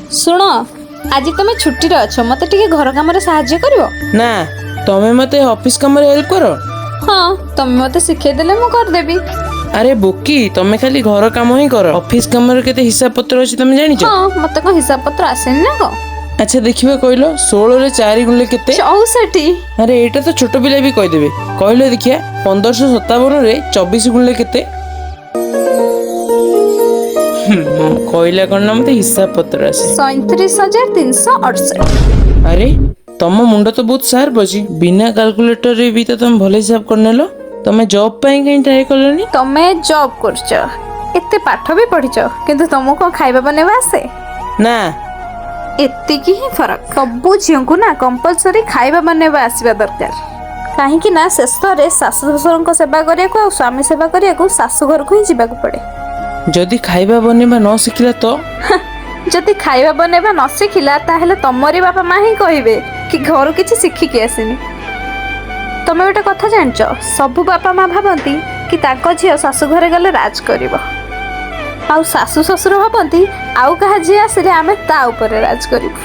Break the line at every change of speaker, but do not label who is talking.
ଶୁଣ, ଆଜି ତମେ ଛୁଟିରେ ଅଛ, ମତେ ଟିକେ ଘର କାମରେ ସାହାଯ୍ୟ କରିବ?
ନା, ତମେ ମତେ ଅଫିସ କାମରେ ହେଲ୍ପ କର।
ହଁ, ତମେ ମତେ ଶିଖେଇ ଦେଲେ ମୁଁ କରିଦେବି।
ଆରେ ବୋକି, ତମେ ଖାଲି ଘର କାମ ହିଁ କର। ଅଫିସ କାମରେ କେତେ ହିସାବ ପତ୍ର ଅଛି ତମେ ଜାଣିଛ?
ହଁ, ମତେ କଣ ହିସାବ ପତ୍ର ଆସେନି ନା କଣ?
ଆଚ୍ଛା ଦେଖିବା, କହିଲ 16ରେ 4 ଗୁଣିଲେ କେତେ?
64।
ଆରେ, ଏଇଟା ତ ଛୋଟ ପିଲା ବି କହିଦେବେ। କହିଲ ଦେଖିଆ, 1557ରେ 24 ଗୁଣିଲେ କେତେ? କହିଲା କଣ ନା ମତେ ହିସାବ ପତ୍ର ଆସେ।
37,368।
ଆରେ, ତମ ମୁଣ୍ଡ ତ ବହୁତ ସାର୍ପ ଅଛି। ବିନା କାଲକୁଲେଟରରେ ବି ତ ତମେ ଭଲ ହିସାବ କରିନେଲ। ତମେ ଜବ୍ ପାଇଁ କାହିଁ ଟ୍ରାଏ କଲନି?
ତମେ ଜବ୍ କରୁଛ, ଏତେ ପାଠ ବି ପଢିଛ, କିନ୍ତୁ ତମକୁ କଣ ଖାଇବା ବନେଇବା ଆସେ?
ନା।
ଏତିକି ହିଁ ଫରକ। ସବୁ ଝିଅଙ୍କୁ ନା କମ୍ପଲସରି ଖାଇବା ବନେଇବା ଆସିବା ଦରକାର, କାହିଁକି ନା ଶେଷରେ ଶାଶୁ ଶ୍ୱଶୁରଙ୍କ ସେବା କରିବାକୁ ଆଉ ସ୍ୱାମୀ ସେବା କରିବାକୁ ଶାଶୁ ଘରକୁ ହିଁ ଯିବାକୁ ପଡେ।
ଯଦି ଖାଇବା ବନେଇବା ନ ଶିଖିଲା ତ?
ଯଦି ଖାଇବା ବନେଇବା ନ ଶିଖିଲା, ତାହେଲେ ତମରି ବାପା ମା ହିଁ କହିବେ କି ଘରୁ କିଛି ଶିଖିକି ଆସିନି। ତମେ ଗୋଟେ କଥା ଜାଣିଛ? ସବୁ ବାପା ମା ଭାବନ୍ତି କି ତାଙ୍କ ଝିଅ ଶାଶୁ ଘରେ ଗଲେ ରାଜ କରିବ, ଆଉ ଶାଶୁ ଶ୍ୱଶୁର ଭାବନ୍ତି ଆଉ କାହା ଝିଅ ଆସିଲେ ଆମେ ତା ଉପରେ ରାଜ କରିବୁ।